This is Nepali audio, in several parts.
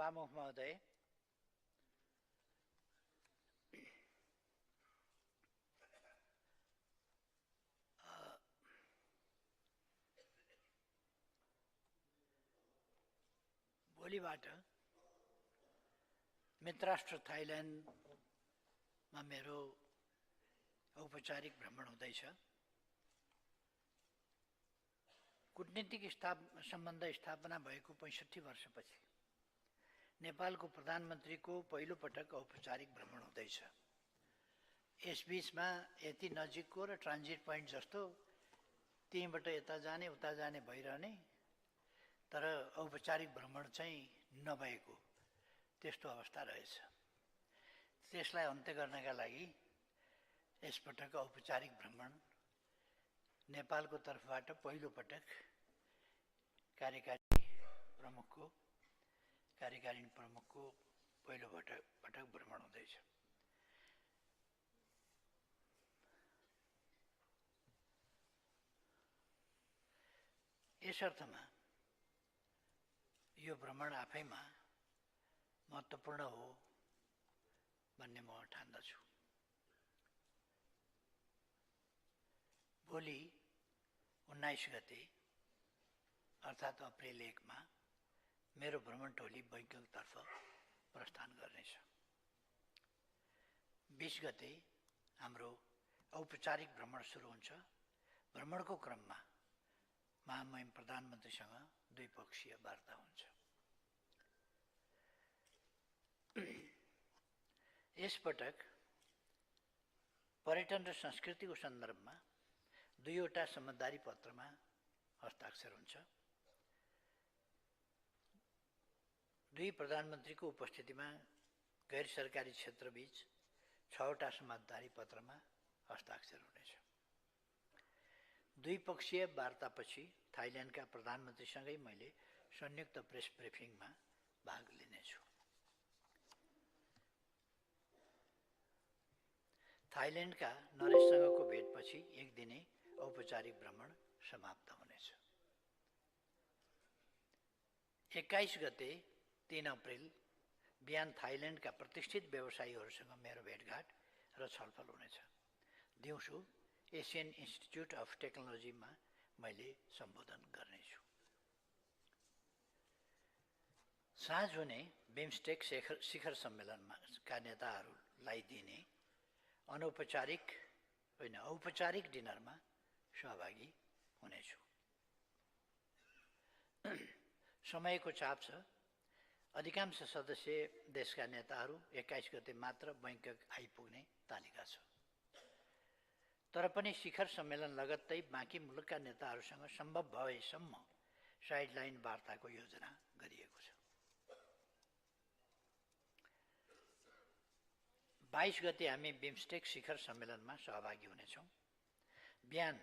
सभामुख महोदय, भोलिबाट मित्रराष्ट्र थाइल्यान्डमा मेरो औपचारिक भ्रमण हुँदैछ। कूटनीतिक सम्बन्ध स्थापना भएको 65 वर्षपछि नेपालको प्रधानमन्त्रीको पहिलो पटक औपचारिक भ्रमण हुँदैछ। यसबीचमा यति नजिकको र ट्रान्जिट पोइन्ट जस्तो त्यहीँबाट यता जाने उता जाने भइरहने, तर औपचारिक भ्रमण चाहिँ नभएको त्यस्तो अवस्था रहेछ। त्यसलाई अन्त्य गर्नका लागि यसपटक औपचारिक भ्रमण नेपालको तर्फबाट पहिलो पटक कार्यकारिणी प्रमुखको पहिलो पटक भ्रमण हुँदैछ। यस अर्थमा यो भ्रमण आफैमा महत्त्वपूर्ण हो भन्ने म ठान्दछु। भोलि 19 गते अर्थात् अप्रिल 1 मा मेरो भ्रमण टोली बैङ्ककतर्फ प्रस्थान गर्नेछ। 20 गते हाम्रो औपचारिक भ्रमण सुरु हुन्छ। भ्रमणको क्रममा महामहिम प्रधानमन्त्रीसँग द्विपक्षीय वार्ता हुन्छ। यसपटक पर्यटन र संस्कृतिको सन्दर्भमा 2वटा समझदारी पत्रमा हस्ताक्षर हुन्छ। दुई प्रधानमन्त्रीको उपस्थितिमा गैर सरकारी क्षेत्रबीच 6वटा समझदारी पत्रमा हस्ताक्षर हुनेछ। द्विपक्षीय वार्तापछि थाइल्यान्डका प्रधानमन्त्रीसँगै मैले संयुक्त प्रेस ब्रिफिङमा भाग लिनेछु। थाइल्यान्डका नरेशसँगको भेटपछि एक दिने औपचारिक भ्रमण समाप्त हुनेछ। 21 गते 3 अप्रिल बिहान थाइल्यान्डका प्रतिष्ठित व्यवसायीहरूसँग मेरो भेटघाट र छलफल हुनेछ। दिउँसो एसियन इन्स्टिच्युट अफ टेक्नोलोजीमा मैले सम्बोधन गर्नेछु। साँझ हुने बिमस्टेक शिखर सम्मेलनमा का नेताहरूलाई दिने औपचारिक डिनरमा सहभागी हुनेछु। समयको चाप छ। अधिकांश सदस्य देशका नेताहरू 21 गते मात्र बैङ्कक आइपुग्ने तालिका छ। तर पनि शिखर सम्मेलन लगत्तै बाँकी मुलुकका नेताहरूसँग सम्भव भएसम्म साइडलाइन वार्ताको योजना गरिएको छ। 22 गते हामी बिमस्टेक शिखर सम्मेलनमा सहभागी हुनेछौँ। बिहान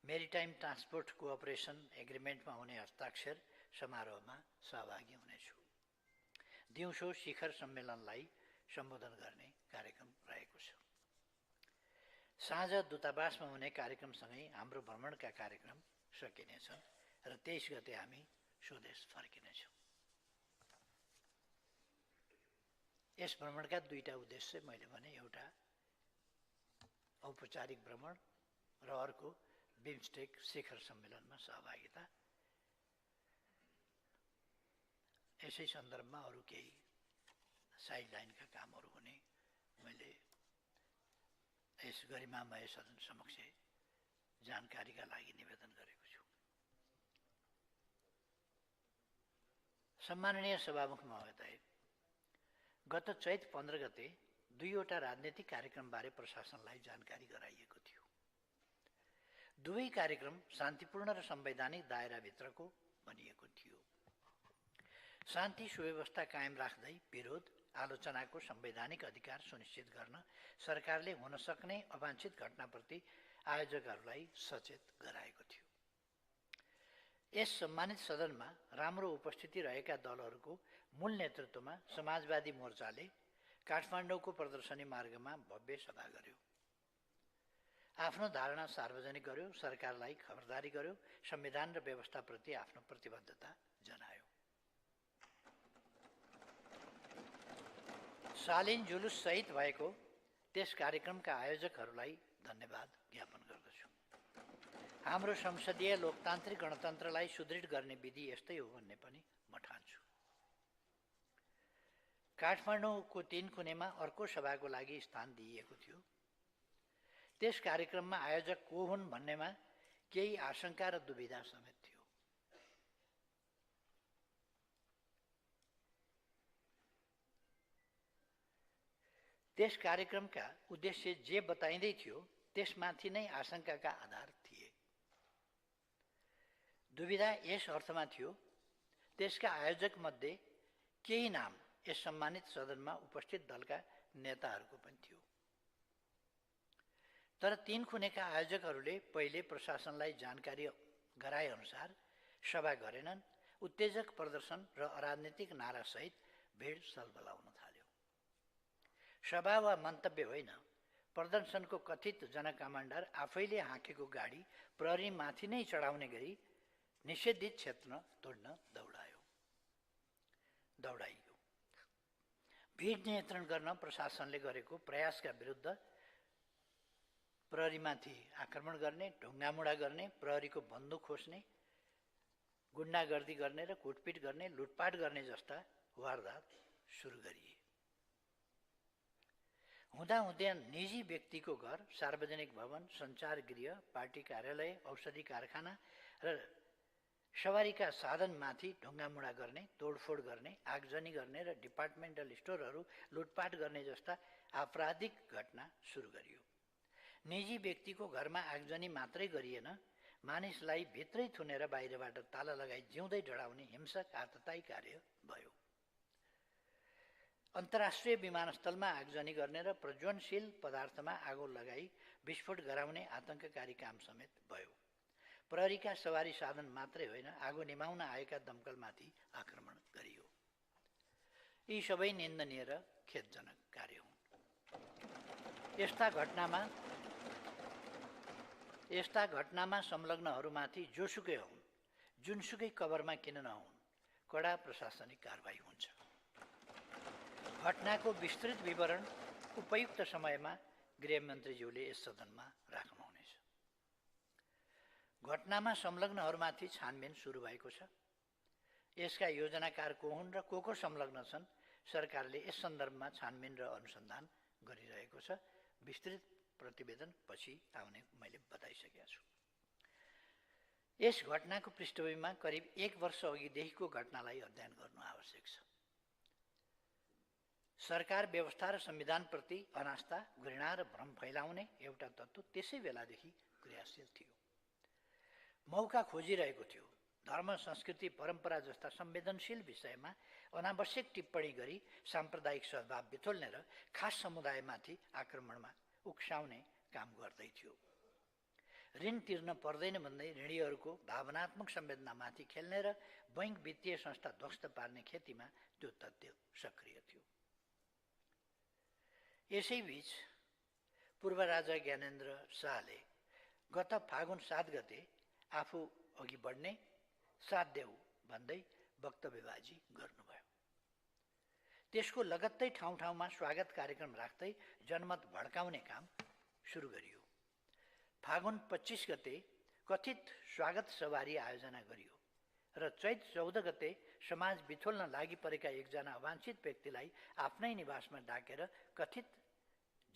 मेरिटाइम ट्रान्सपोर्ट कोअपरेसन एग्रिमेन्टमा हुने हस्ताक्षर समारोहमा सहभागी हुनेछु। दिउँसो शिखर सम्मेलनलाई सम्बोधन गर्ने कार्यक्रम रहेको छ। साँझ दूतावासमा हुने कार्यक्रमसँगै हाम्रो भ्रमणका कार्यक्रम सकिनेछन् र 23 गते हामी स्वदेश फर्किनेछौँ। यस भ्रमणका 2टा उद्देश्य मैले भने, एउटा औपचारिक भ्रमण र अर्को बिमस्टेक शिखर सम्मेलनमा सहभागिता। यसै सन्दर्भमा अरू केही साइडलाइनका कामहरू हुने मैले यस गरिमामय सदन समक्ष जानकारीका लागि निवेदन गरेको छु। सम्माननीय सभामुख महोदय, गत चैत 15 गते 2वटा राजनीतिक कार्यक्रमबारे प्रशासनलाई जानकारी गराइएको थियो। दुवै कार्यक्रम शान्तिपूर्ण र संवैधानिक दायराभित्रको भनिएको थियो। शान्ति सुव्यवस्था कायम राख्दै विरोध आलोचनाको संवैधानिक अधिकार सुनिश्चित गर्न सरकारले हुन सक्ने अवांछित घटनाप्रति आयोजकहरूलाई सचेत गराएको थियो। यस सम्मानित सदनमा राम्रो उपस्थिति रहेका दलहरूको मूल नेतृत्वमा समाजवादी मोर्चाले काठमाडौँको प्रदर्शनी मार्गमा भव्य सभा गर्यो। आफ्नो धारणा सार्वजनिक गर्यो, सरकारलाई खबरदारी गर्यो, संविधान र व्यवस्थाप्रति आफ्नो प्रतिबद्धता जनायो। शालीन जुलुस सहित भएको त्यस कार्यक्रमका आयोजकहरूलाई धन्यवाद ज्ञापन गर्दछु। हाम्रो संसदीय लोकतान्त्रिक गणतन्त्रलाई सुदृढ गर्ने विधि यस्तै हो भन्ने पनि म ठान्छु। काठमाडौँको 3 कुनेमा अर्को सभाको लागि स्थान दिइएको थियो। त्यस कार्यक्रममा आयोजक को हुन् भन्नेमा केही आशंका र दुविधा समेत थियो। त्यस कार्यक्रमका उद्देश्य जे बताइँदै थियो त्यसमाथि नै आशंकाका आधार थिए। दुविधा यस अर्थमा थियो, त्यसका आयोजक मध्ये केही नाम यस सम्मानित सदनमा उपस्थित दलका नेताहरूको पनि थियो। तर 3 कुनेका आयोजकहरूले पहिले प्रशासनलाई जानकारी गराए अनुसार सभा गरेनन्। उत्तेजक प्रदर्शन र अराजनीतिक नारासहित भिड सलबलाउन थाल्यो। सभा वा मन्तव्य होइन, प्रदर्शनको कथित जनकमान्डर आफैले हाँकेको गाडी प्रहरीमाथि नै चढाउने गरी निषेधित क्षेत्र तोड्न दौडाइयो। भिड नियन्त्रण गर्न प्रशासनले गरेको प्रयासका विरुद्ध प्रहरीमाथि आक्रमण गर्ने, ढुङ्गामुढा गर्ने, प्रहरीको बन्दुक खोज्ने, गुण्डागर्दी गर्ने र कुटपिट गर्ने, लुटपाट गर्ने जस्ता वारदात सुरु गरिए। हुँदाहुँदै निजी व्यक्तिको घर, सार्वजनिक भवन, सञ्चार गृह, पार्टी कार्यालय, औषधि कारखाना र सवारीका साधनमाथि ढुङ्गामुढा गर्ने, तोडफोड गर्ने, आगजनी गर्ने र डिपार्टमेन्टल स्टोरहरू लुटपाट गर्ने जस्ता आपराधिक घटना सुरु गरियो। निजी व्यक्तिको घरमा आगजनी मात्रै गरिएन, मानिसलाई भित्रै थुनेर बाहिरबाट ताला लगाई जिउँदै डराउने हिंसक आततायी कार्य भयो। अन्तर्राष्ट्रिय विमानस्थलमा आगजनी गर्ने र प्रज्वलनशील पदार्थमा आगो लगाई विस्फोट गराउने आतंककारी काम समेत भयो। प्रहरीका सवारी साधन मात्रै होइन, आगो निभाउन आएका दमकलमाथि आक्रमण गरियो। यी सबै निन्दनीय र खेदजनक कार्य हुन्। यस्ता घटनामा संलग्नहरूमाथि जोसुकै हुन्, जुनसुकै कभरमा किन नहुन्, कडा प्रशासनिक कारबाही हुन्छ। घटनाको विस्तृत विवरण उपयुक्त समयमा गृहमन्त्रीज्यूले यस सदनमा राख्नुहुनेछ। घटनामा संलग्नहरूमाथि छानबिन सुरु भएको छ। यसका योजनाकार को हुन् र को संलग्न छन्, सरकारले यस सन्दर्भमा छानबिन र अनुसन्धान गरिरहेको छ। विस्तृत प्रतिवेदन पछि आउने मैले बताइसकेको छु। यस घटनाको पृष्ठभूमिमा करिब 1 वर्ष अघिदेखिको घटनालाई अध्ययन गर्नु आवश्यक छ। सरकार व्यवस्था र संविधानप्रति अनास्था, घृणा र भ्रम फैलाउने एउटा तत्त्व त्यसै बेलादेखि क्रियाशील थियो। मौका खोजिरहेको थियो। धर्म, संस्कृति, परम्परा जस्ता संवेदनशील विषयमा अनावश्यक टिप्पणी गरी साम्प्रदायिक सद्भाव बिथोल्ने र खास समुदायमाथि आक्रमणमा उक्साउने काम गर्दै थियो। ऋण तिर्न पर्दैन भन्दै ऋणीहरूको भावनात्मक संवेदनामाथि खेल्ने र बैंक वित्तीय संस्था ध्वस्त पार्ने खेतीमा त्यो तथ्य सक्रिय थियो। यसैबीच पूर्व राजा ज्ञानेन्द्र शाहले गत फागुन 7 गते आफू अघि बढ्ने, साथ देऊ भन्दै वक्तव्यबाजी गर्नुभयो। त्यसको लगत्तै ठाउँ ठाउँमा स्वागत कार्यक्रम राख्दै जनमत भड्काउने काम सुरु गरियो। फागुन 25 गते कथित स्वागत सवारी आयोजना गरियो र चैत 14 गते समाज बिथोल्न लागि परेका एकजना अवाञ्छित व्यक्तिलाई आफ्नै निवासमा डाकेर कथित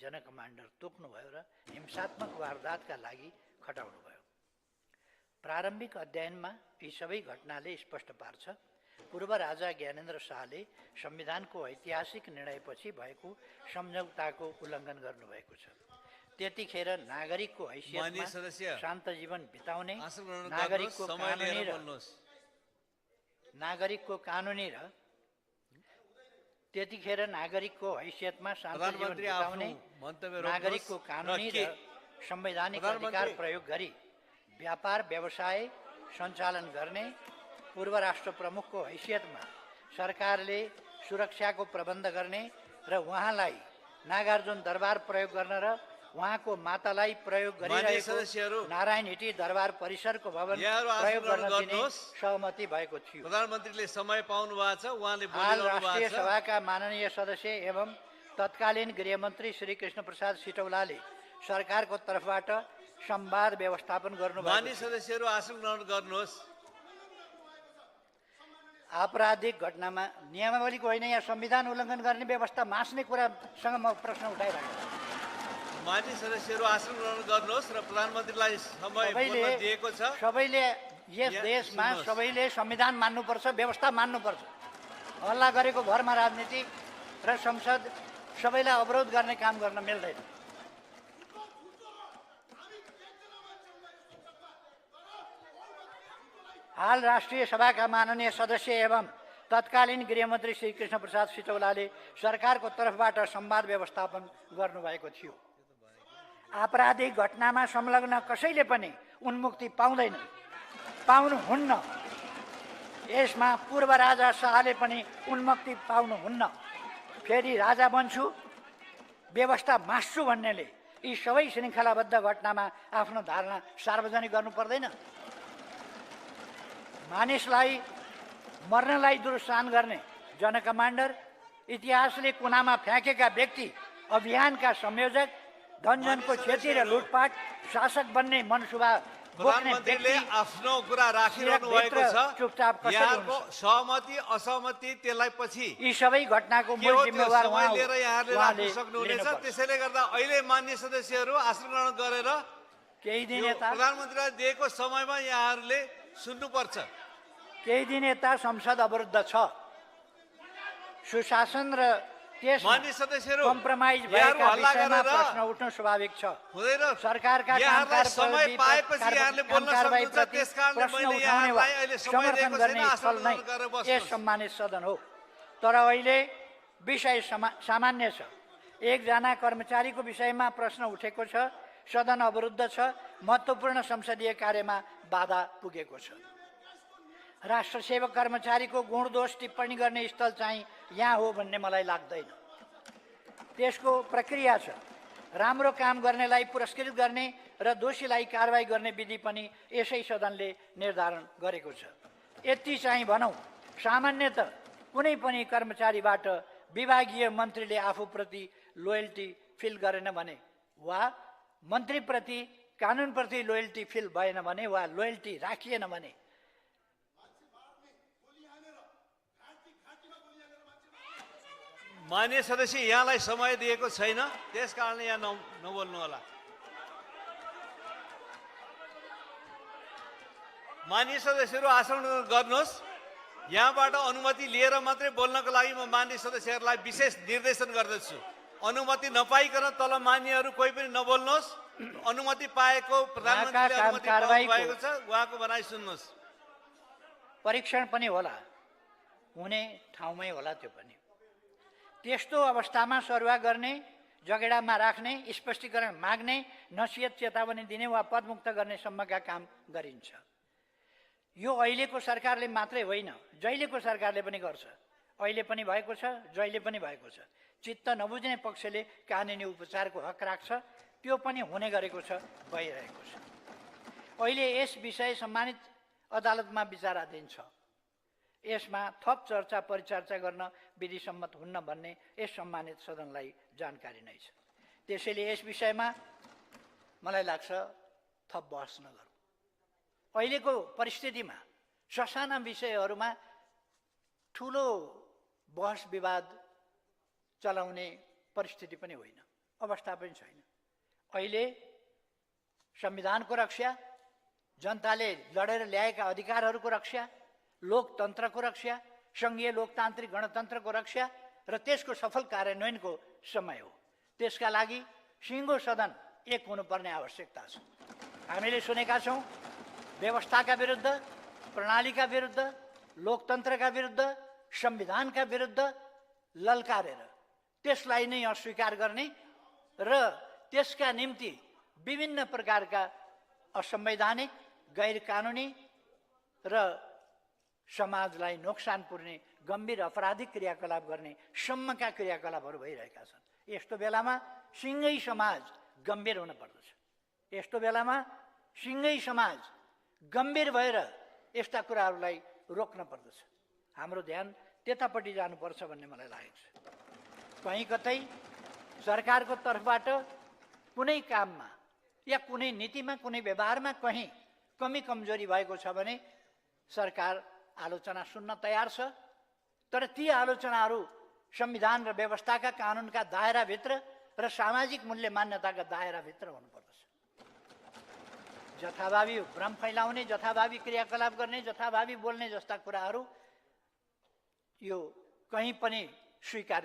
जनकमान्डर तोक्नुभयो र हिंसात्मक वारदातका लागि खटाउनुभयो। प्रारम्भिक अध्ययनमा यी सबै घटनाले स्पष्ट पार्छ, पूर्व राजा ज्ञानेन्द्र शाहले संविधानको ऐतिहासिक निर्णयपछि भएको सम्झौताको उल्लङ्घन गर्नुभएको छ। त्यतिखेर नागरिकको हैसियतमा शान्त जीवन बिताउने, नागरिकको कानुनी र संवैधानिक अधिकार प्रयोग गरी व्यापार व्यवसाय सञ्चालन गर्ने, पूर्व राष्ट्र प्रमुखको हैसियतमा सरकारले सुरक्षाको प्रबन्ध गर्ने र उहाँलाई नागार्जुन दरबार प्रयोग गर्न र उहाँको मातालाई प्रयोग गरिरहेको नारायण हिटी दरबार परिसरको भवन प्रयोग गर्न दिने सहमति भएको थियो। प्रधानमन्त्रीले समय पाउनु भएको छ, उहाँले हाल राष्ट्रिय सभाका माननीय सदस्य एवं तत्कालीन गृहमन्त्री श्री कृष्णप्रसाद सिटौलाले सरकारको तर्फबाट संवाद व्यवस्थापन गर्नुभयो। मान्य सदस्यहरू आसन ग्रहण गर्नुहोस्। आपराधिक घटनामा नियमावलीको होइन, यहाँ संविधान उल्लङ्घन गर्ने व्यवस्था मास्ने कुरासँग म प्रश्न उठाइरहेको छु। मान्य सदस्यहरू आसन ग्रहण गर्नुहोस् र प्रधानमन्त्रीलाई समय बोल्न दिएको छ। सबैले यस देशमा सबैले संविधान मान्नुपर्छ, व्यवस्था मान्नुपर्छ। हल्ला गरेको भरमा राजनीति र संसद सबैलाई अवरोध गर्ने काम गर्न मिल्दैन। हाल राष्ट्रिय सभाका माननीय सदस्य एवं तत्कालीन गृहमन्त्री श्री कृष्णप्रसाद सिटौलाले सरकारको तर्फबाट संवाद व्यवस्थापन गर्नुभएको थियो। आपराधिक घटनामा संलग्न कसैले पनि उन्मुक्ति पाउनुहुन्न। यसमा पूर्व राजा शाहले पनि उन्मुक्ति पाउनुहुन्न। फेरि राजा बन्छु, व्यवस्था मास्छु भन्नेले यी सबै श्रृङ्खलाबद्ध घटनामा आफ्नो धारणा सार्वजनिक गर्नु पर्दैन। मानिसलाई मर्नलाई दुरुत्साहन गर्ने जनकमान्डर, इतिहासले कुनामा फ्याँकेका व्यक्ति, अभियानका संयोजक, धनजनको क्षति र लुटपाट, शासक बन्ने मनसुबा बोक्ने व्यक्ति आफ्नो कुरा राखिरहनु भएको छ। चुपचाप यहाँको सहमति असहमति त्यसलाई पछि यी सबै घटनाको मूल जिम्मेवार उहाँ हो। लिएर यहाँले राख्न सक्नुहुनेछ। त्यसैले गर्दा अहिले मान्य सदस्यहरू आसन ग्रहण गरेर केही दिन यता प्रधानमन्त्रीलाई दिएको समयमा यहाँहरूले सुन्नुपर्छ। केही दिन यता संसद अवरुद्ध छ। सुशासन र मान्य सदस्यहरू कम्प्रोमाइज भएका विषयमा प्रश्न उठ्नु स्वाभाविक छ। सरकारका कामकाज समय पाएपछि यहाँले बोल्न सक्नुहुन्छ। त्यसकारणले मैले यहाँलाई अहिले समय दिएको छैन। आसन ग्रहण गरेर बस्नुहोस्। यस सम्मानित सदन हो। तर अहिले विषय सामान्य छ। एकजना कर्मचारीको विषयमा प्रश्न उठेको छ। सदन अवरुद्ध छ। महत्त्वपूर्ण संसदीय कार्यमा बाधा पुगेको छ। राष्ट्रसेवक कर्मचारीको गुण दोष टिप्पणी गर्ने स्थल चाहिँ यहाँ हो भन्ने मलाई लाग्दैन। त्यसको प्रक्रिया छ। राम्रो काम गर्नेलाई पुरस्कृत गर्ने र दोषीलाई कारवाही गर्ने विधि पनि यसै सदनले निर्धारण गरेको छ। यति चाहिँ भनौँ, सामान्यतः कुनै पनि कर्मचारीबाट विभागीय मन्त्रीले आफूप्रति लोयल्टी फिल गरेन भने वा मन्त्रीप्रति कानुनप्रति लोयल्टी फिल भएन भने वा लोयल्टी राखिएन भने मान्य सदस्य यहाँलाई समय दिएको छैन। त्यसकारणले यहाँ नबोल्नु होला। मान्य सदस्यहरू आसन गर्नुहोस्। यहाँबाट अनुमति लिएर मात्रै बोल्नको लागि म मान्य सदस्यहरूलाई विशेष निर्देशन गर्दछु। अनुमति नपाइकन तल मान्यहरू कोही पनि नबोल्नुहोस्। अनुमति पाएको प्रधानमन्त्रीले अनुमति पाउनुभएको छ, उहाँको भनाइ सुन्नुहोस्। परीक्षण पनि होला, हुने ठाउँमै होला। त्यो पनि त्यस्तो अवस्थामा सरुवा गर्ने, जगेडामा राख्ने, स्पष्टीकरण माग्ने, नसिहत चेतावनी दिने वा पदमुक्त गर्ने सम्मका काम गरिन्छ। यो अहिलेको सरकारले मात्रै होइन, जहिलेको सरकारले पनि गर्छ। अहिले पनि भएको छ, जहिले पनि भएको छ। चित्त नबुझ्ने पक्षले कानुनी उपचारको हक राख्छ। त्यो पनि हुने गरेको छ, भइरहेको छ। अहिले यस विषय सम्मानित अदालतमा विचाराधीन छ। यसमा थप चर्चा परिचर्चा गर्न विधिसम्मत हुन्न भन्ने यस सम्मानित सदनलाई जानकारी नै छ। त्यसैले यस विषयमा मलाई लाग्छ थप बहस नगरौँ। अहिलेको परिस्थितिमा ससाना विषयहरूमा ठुलो बहस विवाद चलाउने परिस्थिति पनि होइन, अवस्था पनि छैन। अहिले संविधानको रक्षा, जनताले लडेर ल्याएका अधिकारहरूको रक्षा, लोकतन्त्रको रक्षा, सङ्घीय लोकतान्त्रिक गणतन्त्रको रक्षा र त्यसको सफल कार्यान्वयनको समय हो। त्यसका लागि सिङ्गो सदन एक हुनुपर्ने आवश्यकता छ। हामीले सुनेका छौँ व्यवस्थाका विरुद्ध, प्रणालीका विरुद्ध, लोकतन्त्रका विरुद्ध, संविधानका विरुद्ध ललकारेर त्यसलाई नै अस्वीकार गर्ने र त्यसका निम्ति विभिन्न प्रकारका असंवैधानिक, गैर कानुनी र समाजलाई नोक्सान पुर्ने गम्भीर अपराधिक क्रियाकलाप गर्ने सम्मका क्रियाकलापहरू भइरहेका छन्। यस्तो बेलामा सिङ्गै समाज गम्भीर हुन पर्दछ। यस्तो बेलामा सिङ्गै समाज गम्भीर भएर यस्ता कुराहरूलाई रोक्न पर्दछ। हाम्रो ध्यान त्यतापट्टि जानुपर्छ भन्ने मलाई लागेको छ। कहीँ कतै सरकारको तर्फबाट कुनै काममा या कुनै नीतिमा कुनै व्यवहारमा कहीँ कमी कमजोरी भएको छ भने सरकार आलोचना सुन्न तयार छ। तर ती आलोचनाहरू संविधान र व्यवस्थाका कानुनका दायराभित्र र सामाजिक मूल्य मान्यताका दायराभित्र हुनुपर्दछ। जथाभावी भ्रम फैलाउने, जथाभावी क्रियाकलाप गर्ने, जथाभावी बोल्ने जस्ता कुराहरू यो कहीँ पनि स्वीकार